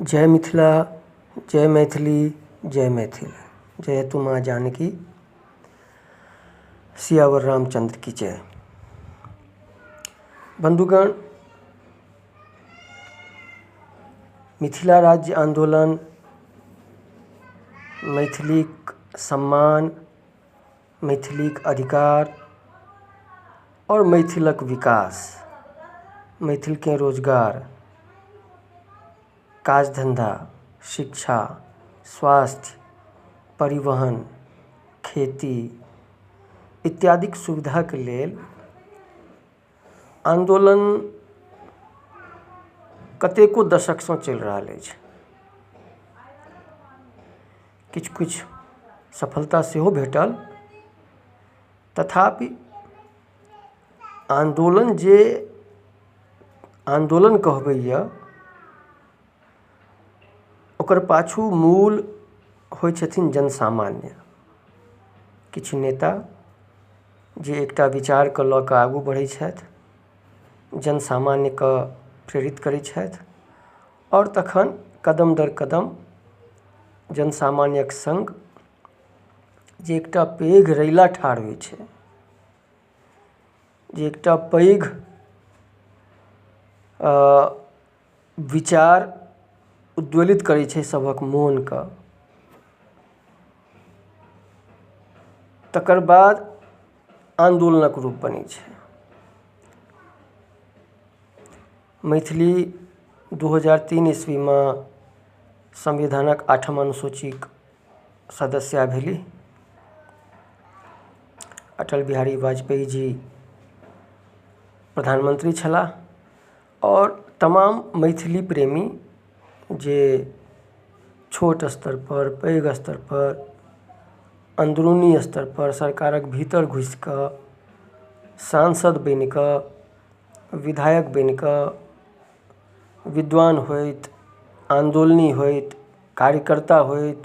जय मिथिला, जय मैथिली, जय मैथिल। जय तु माँ जानकी, सियावर रामचंद्र की जय। बंधुगण, मिथिला राज्य आंदोलन, मैथिलीक सम्मान, मैथिलीक अधिकार और मैथिलक विकास, मैथिलके रोजगार, काज धंधा, शिक्षा, स्वास्थ्य, परिवहन, खेती इत्यादिक सुविधाके लेल आन्दोलन कतेको दशकसँ चलि रहल अछि। किछु किछु सफलता सेहो भेटल, तथापि आन्दोलन जे आन्दोलन कहबैए ओकर पाछू मूल होइ छथिन जनसामान्य। किछु नेता जे एकटा विचारके लऽ कऽ आगू बढ़ै छथि, जनसामान्यके प्रेरित करै छथि और तखन कदम दर कदम जनसामान्यक संग जे एकटा पैघ रैला ठाढ़ होइ छै, जे एकटा पैघ विचार उद्वेलित करै छै सभक मोनके, तकर बाद आन्दोलनक रूप बनै छै। मैथिली 2003 ईस्वीमे संविधानक 8म अनुसूचीक सदस्या भेली। अटल बिहारी वाजपेयी जी प्रधानमंत्री छलाह और तमाम मैथिली प्रेमी जे छोट स्तर पर, पैघ स्तर पर, अंदरूनी स्तर पर सरकारक भीतर घुसि कऽ सांसद बनि कऽ, विधायक बनि कऽ, विद्वान होइत, आन्दोलनी होइत, कार्यकर्ता होइत,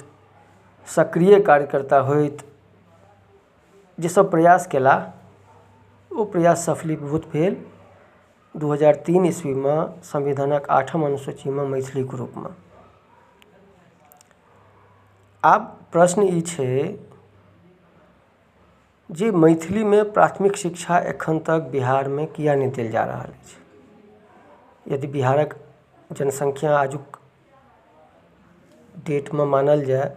सक्रिय कार्यकर्ता होइत, जे सब प्रयास केला ओ प्रयास सफलीभूत भेल 2003 ईस्वीमे संविधानक 8म अनुसूचीमे मैथिलीक रूपमे। आब प्रश्न ई छै जे मैथिलीमे प्राथमिक शिक्षा एखन तक बिहारमे किया नहि देल जा रहल अछि। यदि बिहारक जनसंख्या आजुक डेटमे मानल जाय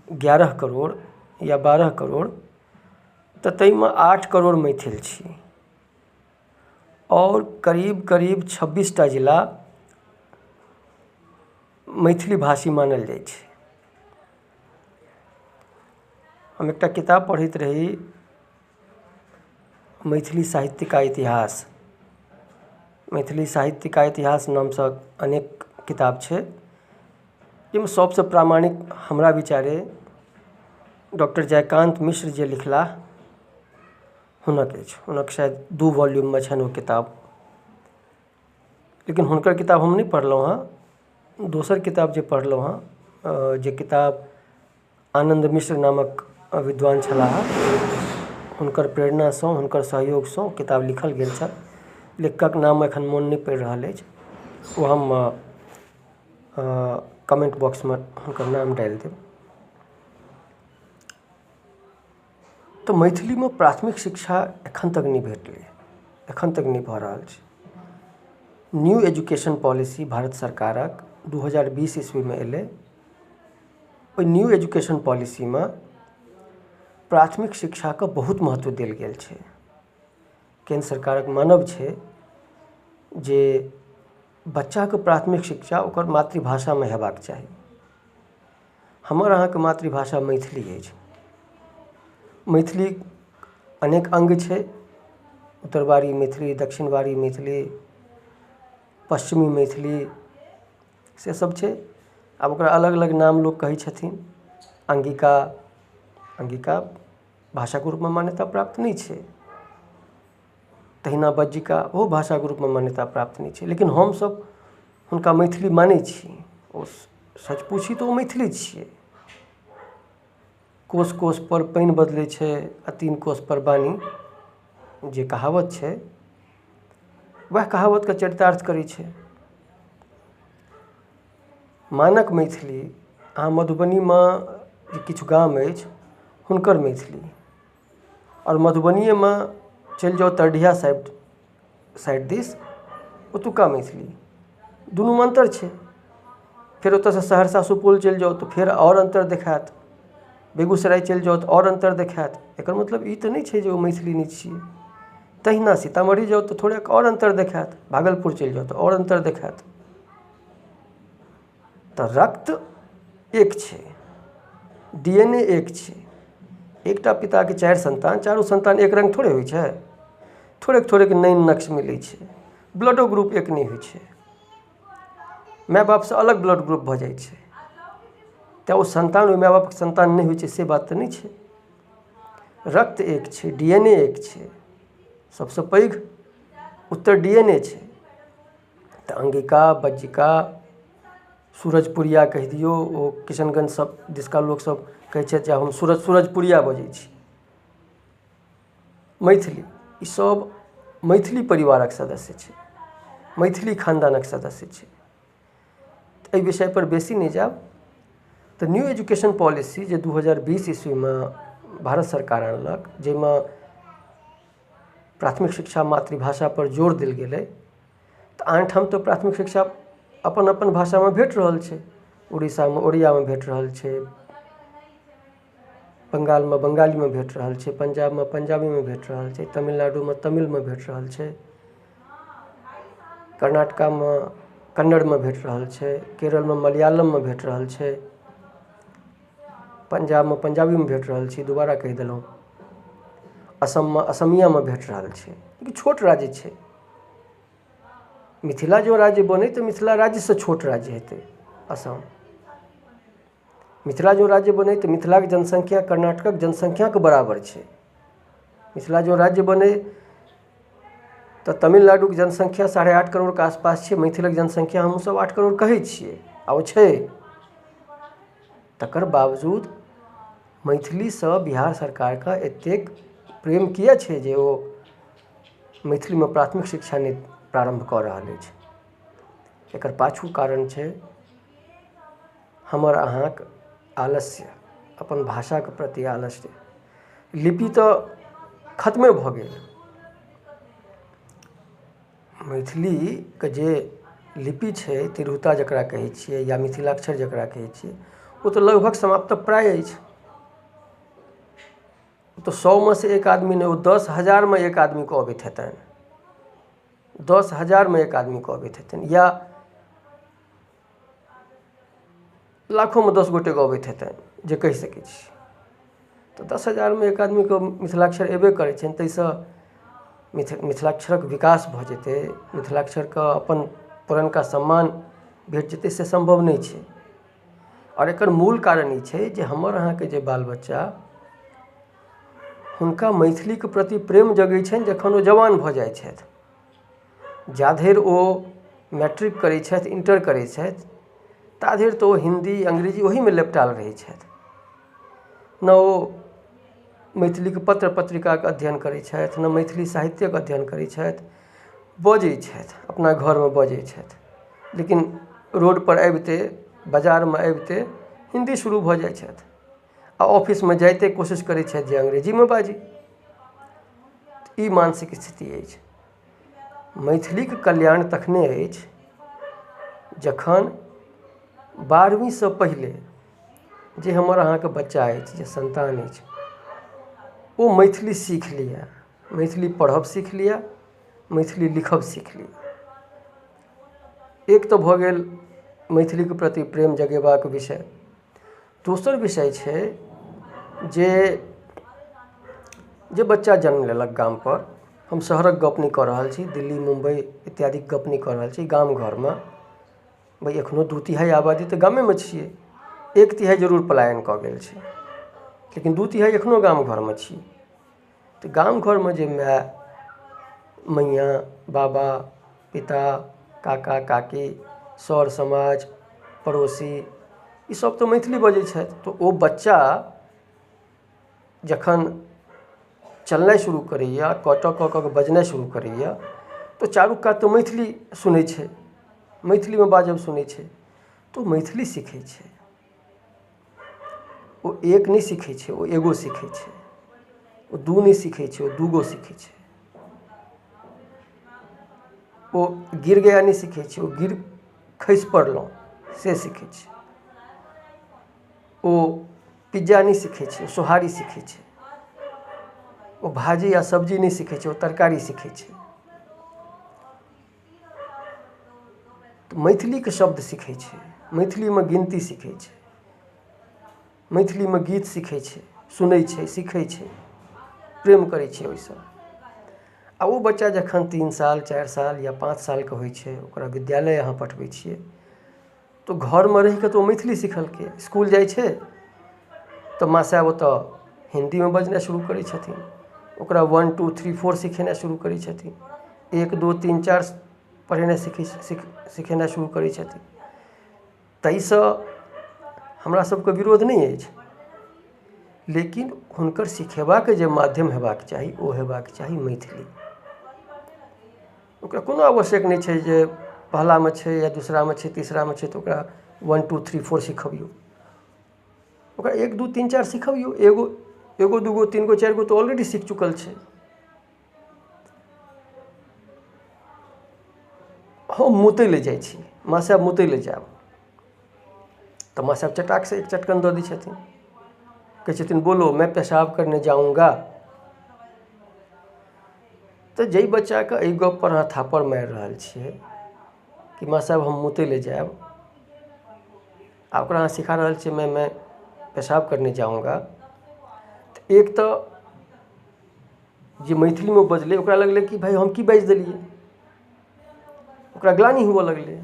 11 करोड़ या 12 करोड़, तऽ ताहिमे 8 करोड़ मैथिल छी और करीब करीब 26टा जिला मैथिली भाषी मानल जाइ छै। हम एकटा किताब पढ़ैत रही, मैथिली साहित्य का इतिहास। मैथिली साहित्य का इतिहास नामसँ अनेक किताब छै, जाहिमे सबसँ प्रामाणिक हमरा विचारे डॉक्टर जयकान्त मिश्र जे लिखला हुनक अछि। हुनक शायद 2 वॉल्यूममे छनि ओ किताब, लेकिन हुनकर किताब हम नहि पढ़लहुँ हँ। दोसर किताब जे पढ़लहुँ हँ, जे किताब आनन्द मिश्र नामक विद्वान छलाह, हुनकर प्रेरणासँ, हुनकर सहयोगसँ किताब लिखल गेल छल। लेखकक नाम एखन मोन नहि पड़ि रहल अछि, ओ हम कमेंट बॉक्समे हुनकर नाम डालि देब। तऽ मैथिलीमे प्राथमिक शिक्षा एखन तक नहि भेटलै, एखन तक नहि भऽ रहल छै। न्यू एजुकेशन पॉलिसी भारत सरकारक 2020 ईस्वीमे एलै। ओहि न्यू एजुकेशन पॉलिसीमे प्राथमिक शिक्षाके बहुत महत्व देल गेल छै। केंद्र सरकारक मानब छै जे बच्चाके प्राथमिक शिक्षा ओकर मातृभाषामे हेबाक चाही। हमर अहाँके मातृभाषा मैथिली अछि। मैथिली अनेक अंग छै, उत्तरवारी मैथिली, दक्षिणवारी मैथिली, पश्चिमी मैथिली, से सब छै। आब ओकरा अलग अलग नाम लोक कहै छथिन। अंगिका, अंगिका भाषाके रूपमे मान्यता प्राप्त नहि छै, तहिना बज्जिका ओहो भाषाके रूपमे मान्यता प्राप्त नहि छै, लेकिन हमसब हुनका मैथिली मानै छी। ओ सच पूछी तऽ ओ मैथिली छियै। कोस कोस पर पानि बदलै छै आ 3 कोस पर बानी, जे कहावत छै वएह कहावतके चरितार्थ करै छै। मानक मैथिली अहाँ मधुबनीमे जे किछु गाम अछि हुनकर मैथिली आओर मधुबनिएमे चलि जाउ तरडीहा साइड साइड दिस ओतुका मैथिली दुनूमे अन्तर छै। फेर ओतयसँ सहरसा सुपौल चलि जाउ तऽ फेर आओर अन्तर देखायत, बेगूसराय चलि जाउ तऽ आओर अन्तर देखायत। एकर मतलब ई तऽ नहि छै जे ओ मैथिली नहि छियै। तहिना सीतामढ़ी जाउ तऽ थोड़ेक आओर अन्तर देखायत, भागलपुर चलि जाउ तऽ आओर अन्तर देखायत। तऽ रक्त एक छै, DNA एक छै। एकटा पिताके 4 संतान, चारू संतान एक रङ्ग थोड़े होइ छै, थोड़ेक थोड़ेक नैन नक्श मिलै छै, ब्लडो ग्रुप एक नहि होइ छै, माय बापसँ अलग ब्लड ग्रुप भऽ जाइ छै। तऽ ओ संतान ओहि माय बापके संतान नहि होइ छै से बात तऽ नहि छै। रक्त एक छै, DNA एक छै, सबसँ पैघ उत्तर DNA छै। तऽ अंगिका, बज्जिका, सूरजपुरिया कहि दियौ, ओ किशनगंज सब दिसका लोक सब कहै छथि जे हम सूरजपुरिया बजै छी। मैथिली ई सब मैथिली परिवारक सदस्य छै, मैथिली खानदानक सदस्य छै। एहि विषय पर बेसी नहि जायब। तऽ न्यू एजुकेशन पॉलिसी जे 2020 ईस्वीमे भारत सरकार अनलक, जाहिमे प्राथमिक शिक्षा मातृभाषा पर जोर देल गेलै, तऽ आनठाम तऽ प्राथमिक शिक्षा अपन अपन भाषामे भेट रहल छै। उड़ीसामे ओड़ियामे भेट रहल छै, बंगालमे बंगालीमे भेट रहल छै, पंजाबमे पंजाबीमे भेट रहल छै, तमिलनाडुमे तमिलमे भेट रहल छै, कर्नाटकामे कन्नड़मे भेट रहल छै, केरलमे मलयालममे भेट रहल छै, पंजाबमे पंजाबीमे भेट रहल छै, दोबारा कहि देलहुँ, असममे असमियामे भेट रहल छै। लेकिन छोट राज्य छै। मिथिला जो राज्य बनै तऽ मिथिला राज्यसँ छोट राज्य हेतै असम। मिथिला जो राज्य बनै तऽ मिथिलाके जनसंख्या कर्नाटकक जनसंख्याके बराबर छै। मिथिला जो राज्य बनै तऽ तमिलनाडुके जनसंख्या 8.5 करोड़के आसपास छै, मैथिलक जनसंख्या हमहूँसभ 8 करोड़ कहै छियै आ ओ छै। तकर बावजूद मैथिलीसँ बिहार सरकारके एतेक प्रेम किया छै जे ओ मैथिलीमे प्राथमिक शिक्षा नहि प्रारम्भ कऽ रहल अछि? एकर पाछू कारण छै हमर अहाँके आलस्य, अपन भाषाके प्रति आलस्य। लिपि तऽ खत्मे भऽ गेल। मैथिलीके जे लिपि छै, तिरहुता जकरा कहै छियै या मिथिलाक्षर जकरा कहै छियै, ओ तऽ लगभग समाप्त प्राय अछि। तऽ 100मे से 1 आदमी नहि, ओ 10,000मे 1 आदमीके अबैत हेतनि, 10,000मे 1 आदमीके अबैत हेतनि, या लाखोमे 10 गोटेके अबैत हेतनि जे कहि सकै छी। तऽ 10,000मे 1 आदमीके मिथिलाक्षर एबे करै छनि, ताहिसँ मिथिलाक्षरक विकास भऽ जेतै, मिथिलाक्षरके अपन पुरनका सम्मान भेट जेतै, से सम्भव नहि छै। आओर एकर मूल कारण ई छै जे हमर अहाँके जे बाल बच्चा, हुनका मैथिलीके प्रति प्रेम जगै छनि जखन ओ जवान भऽ जाइ छथि। जाधरि ओ मैट्रिक करै छथि, इंटर करै छथि, ताधरि तऽ ओ हिन्दी अंग्रेजी ओहीमे लेपटाल रहै छथि। न ओ मैथिलीके पत्र पत्रिकाके अध्ययन करै छथि, न मैथिली साहित्यके अध्ययन करै छथि। बजै छथि, अपना घरमे बजै छथि, लेकिन रोडपर आबिते, बाजारमे आबिते हिन्दी शुरू भऽ जाइ छथि आ ऑफिसमे जाइते कोशिश करै छथि जे अंग्रेजीमे बाजी। ई मानसिक स्थिति अछि। मैथिलीके कल्याण तखने अछि जखन 12वींसँ पहिले जे हमर अहाँके बच्चा अछि, जे संतान अछि, ओ मैथिली सीख लिअ, मैथिली पढ़ब सीख लिअ, मैथिली लिखब सीख लिअ। एक तऽ भऽ गेल मैथिलीके प्रति प्रेम जगेबाक विषय। दोसर विषय छै जे जे बच्चा जन्म लेलक गामपर, हम शहरक गप नहि कऽ रहल छी, दिल्ली मुम्बई इत्यादिके गप नहि कऽ रहल छी, गाम घरमे भाइ एखनो 2/3 आबादी तऽ गामेमे छियै, 1/3 जरूर पलायन कऽ गेल छै, लेकिन 2/3 एखनो गाम घरमे छी। तऽ गाम घरमे जे माय, मैया, बाबा, पिता, काका, काकी, सर समाज, पड़ोसी, ई सब तऽ मैथिली बजै छथि। तऽ ओ बच्चा जखन चलनाइ शुरू करैए, कऽ कऽ कऽ बजनाइ शुरू करैए, तऽ चारू कात तऽ मैथिली सुनै छै, मैथिलीमे बाजब सुनै छै, तऽ ओ मैथिली सीखै छै। ओ एक नहि सीखै छै, ओ एगो सीखै छै। ओ दू नहि सीखै छै, ओ दूगो सीखै छै। ओ गिर गया नहि सीखै छै, ओ गिर खसि पड़लहुँ से सीखै छै। ओ पिज्जा नहि सीखै छै, ओ सोहारी सीखै छै। ओ भाजी या सब्जी नहि सीखै छै, ओ तरकारी सीखै छै। तऽ मैथिलीके शब्द सीखै छै, मैथिलीमे गिनती सीखै छै, मैथिलीमे गीत सीखै छै, सुनै छै, सीखै छै, प्रेम करै छै ओहिसँ। आ ओ बच्चा जखन 3 साल 4 साल या 5 सालके होइ छै, ओकरा विद्यालय अहाँ पठबै छियै तऽ घरमे रहिकऽ तऽ ओ मैथिली सिखलकै। इसकुल जाइ छै तऽ माँ साहेब ओतऽ हिन्दीमे बजनाइ शुरू करै छथिन, ओकरा 1 2 3 4 सिखेनाइ शुरू करै छथिन, 1 2 3 4 पढ़ेनाइ सिखेनाइ शुरू करै छथिन। ताहिसँ हमरा सबके विरोध नहि अछि, लेकिन हुनकर सिखेबाक जे माध्यम हेबाक चाही ओ हेबाक चाही मैथिली। ओकरा कोनो आवश्यक नहि छै जे पहलामे छै या दूसरामे छै तीसरामे छै तऽ ओकरा 1 2 3 4 सिखबियौ। ओकरा 1 2 3 4 सिखबियौ, एगो एगो दूगो 3 गो 4 गो तऽ ऑलरेडी सीख चुकल छै। हम मुतै लए जाइ छी, माँ साहेब मुतै लए जायब तऽ माँ साहेब चटाक से एक चटकन दऽ दै छथिन, कहै छथिन बोलो मैं पेशाब करने जाऊँगा। तऽ जाहि बच्चाके एहि गपपर अहाँ थापड़ मारि रहल छियै कि माँ साहेब हम मुतै लए जायब, आ ओकरा अहाँ सिखा रहल छियै मैं पेशाब करने जाऊँगा, तऽ एक तऽ जे मैथिलीमे बजलै ओकरा लगलै कि भाय हम की बाजि देलियै, ओकरा ग्लानि हुअ लगलै,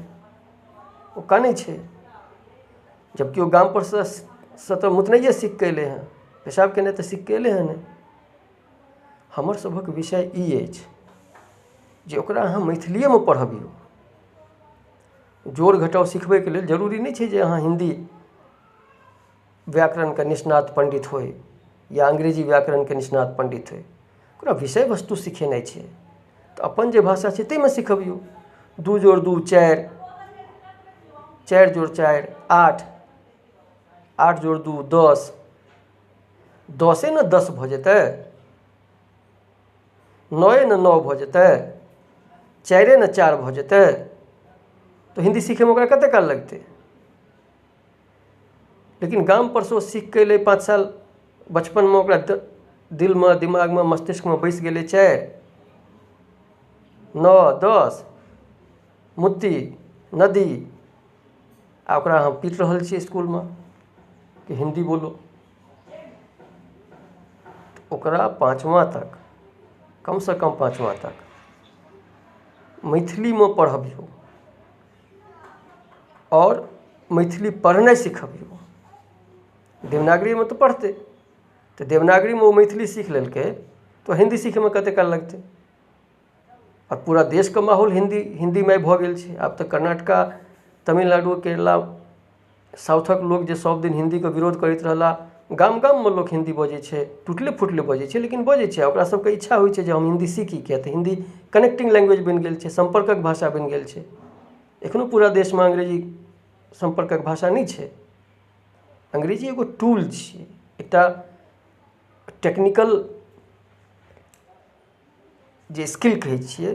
ओ कानै छै। जबकि ओ गामपर से तऽ मुतनाइए सीख कऽ एलै हँ, पेशाब केनाइ तऽ सीख कऽ एलै हँ नहि। हमर सभक विषय ई अछि जे ओकरा अहाँ मैथिलिएमे पढ़बियौ। जोड़ घटाव सिखबैके लेल जरूरी नहि छै जे अहाँ हिन्दी व्याकरणके निष्णात पण्डित होइ या अंग्रेजी व्याकरणके निष्णात पण्डित होइ, ओकरा विषय वस्तु सिखेनाइ छै तऽ अपन जे भाषा छै ताहिमे सिखबियौ। 2 जोड़ 2 4, 4 जोड़ 4 8, 8 जोड़ 2 10, 10 ने 10 भऽ जेतै, 9 ने 9 भऽ जेतै, 4 ने 4 भऽ जेतै, तऽ हिन्दी सीखैमे ओकरा कतेक काल लगतै? लेकिन गामपर से ओ सीख कऽ एलै 5 साल बचपनमे, ओकरा दिलमे दिमागमे मस्तिष्कमे बैसि गेलै 4 9 10 मुत्ती नदी, आ ओकरा अहाँ पीट रहल छियै इसकुलमे कि हिन्दी बोलो। ओकरा 5वां तक, कमसँ कम 5वां तक मैथिलीमे पढ़बियौ आओर मैथिली पढ़नाइ सिखबियौ। देवनागरीमे तऽ पढ़तै, तऽ देवनागरीमे ओ मैथिली सीख लेलकै तऽ हिन्दी सीखैमे कतेक काल लगतै? आ पूरा देशके माहौल हिन्दीमय भऽ गेल छै। आब तऽ कर्नाटका, तमिलनाडु, केरला, साउथक लोक जे सब दिन हिन्दीके विरोध करैत रहला, गाम गाममे लोक हिन्दी बजै छै, टुटले फुटले बजै छै लेकिन बजै छै। ओकरा सबके इच्छा होइ छै जे हम हिन्दी सीखी, किया तऽ हिन्दी कनेक्टिंग लैंग्वेज बनि गेल छै, सम्पर्कक भाषा बनि गेल छै। एखनो पूरा देशमे अंग्रेजी सम्पर्कक भाषा नहि छै। अंग्रेजी एगो टूल छियै, एकटा टेक्निकल जे स्किल कहै छियै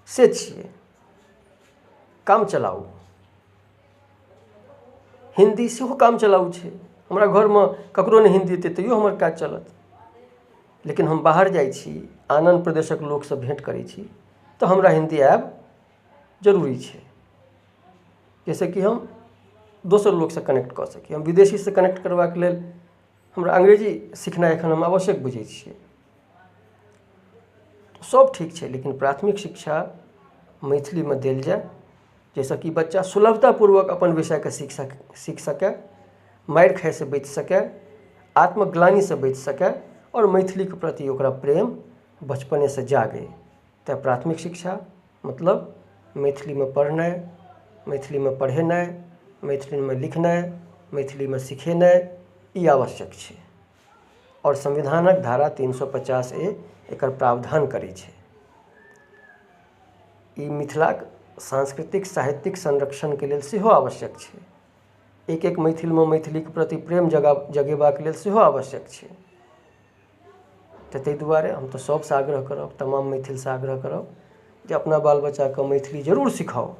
से छियै, काम चलाउ। हिन्दी सेहो काम चलाउ छै। हमरा घरमे ककरो नहि हिन्दी एतै तैयो हमर काज चलत, लेकिन हम बाहर जाइ छी, आन आन प्रदेशक लोकसँ भेँट करै छी तऽ हमरा हिन्दी आयब जरूरी छै, जाहिसँ कि हम दोसर लोकसँ कनेक्ट कऽ सकी। हम विदेशीसँ कनेक्ट करबाक लेल हमरा अंग्रेजी सिखनाइ एखन हम आवश्यक बुझै छियै। सब ठीक छै, लेकिन प्राथमिक शिक्षा मैथिलीमे देल जाय, जाहिसँ कि बच्चा सुलभतापूर्वक अपन विषयके सीख सकै, मारि खाइसँ बचि सकै, आत्मग्लानिसँ बचि सकै आओर मैथिलीके प्रति ओकरा प्रेम बचपनेसँ जागै। तऽ प्राथमिक शिक्षा मतलब मैथिलीमे पढ़नाइ, मैथिलीमे पढ़ेनाइ, मैथिलीमे लिखनाइ, मैथिलीमे सिखेनाइ, ई आवश्यक छै। आओर संविधानक धारा 350 ए एकर प्रावधान करै छै। ई मिथिलाक सांस्कृतिक साहित्यिक संरक्षणके लेल सेहो आवश्यक छै। एक एक मैथिलमे मैथिलीके प्रति प्रेम जगेबाक लेल सेहो आवश्यक छै। तऽ ताहि दुआरे हम तऽ सबसँ आग्रह करब, तमाम मैथिलसँ आग्रह करब जे अपना बाल बच्चाके मैथिली जरूर सिखाउ।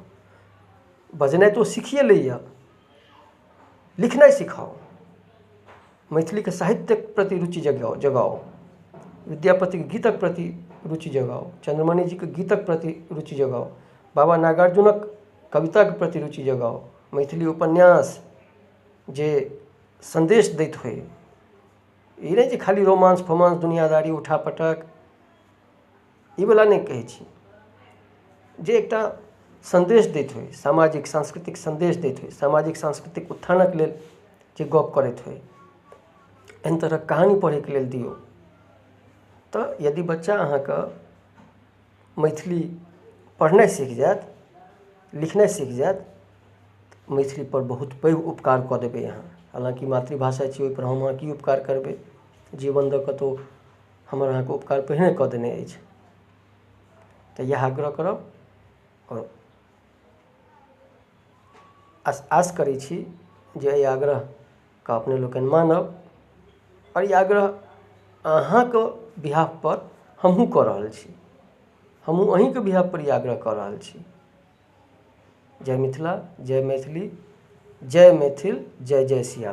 बजनाइ तऽ ओ सीखिए लैए, लिखनाइ सिखाउ, मैथिलीके साहित्यके प्रति रुचि जगाउ, विद्यापतिके गीतक प्रति रुचि जगाउ, चन्द्रमणि जीके गीतक प्रति रुचि जगाउ, बाबा नागार्जुनक कविताके प्रति रुचि जगाउ, मैथिली उपन्यास जे सन्देश दैत होइ, ई नहि जे खाली रोमांस फोमांस दुनियादारी उठा पटक ई वला नहि कहै छी, जे एकटा सन्देश दैत होइ, सामाजिक सांस्कृतिक सन्देश दैत होइ, सामाजिक सांस्कृतिक उत्थानक लेल जे गप करैत होइ, एहन तरहक कहानी पढ़ैके लेल दियौ। तऽ यदि बच्चा अहाँके मैथिली पढ़नाइ सीख जायत, लिखनाइ सीख जायत, मैथिलीपर बहुत पैघ उपकार कऽ देबै अहाँ। हालाँकि मातृभाषा छी, ओहिपर हम अहाँ की उपकार करबै, जीवन दऽ कऽ तऽ हमर अहाँके उपकार पहिने कऽ देने अछि। तऽ इएह आग्रह करब आओर आस करै छी जे एहि आग्रहके अपने लोकनि मानब आओर ई आग्रह अहाँके बिहाफपर हमहूँ कऽ रहल छी, हमहूँ अहीँके बिहाफपर ई आग्रह कऽ रहल छी। जय मिथिला, जय मैथिली, जय मैथिल, जय जय सिया राम।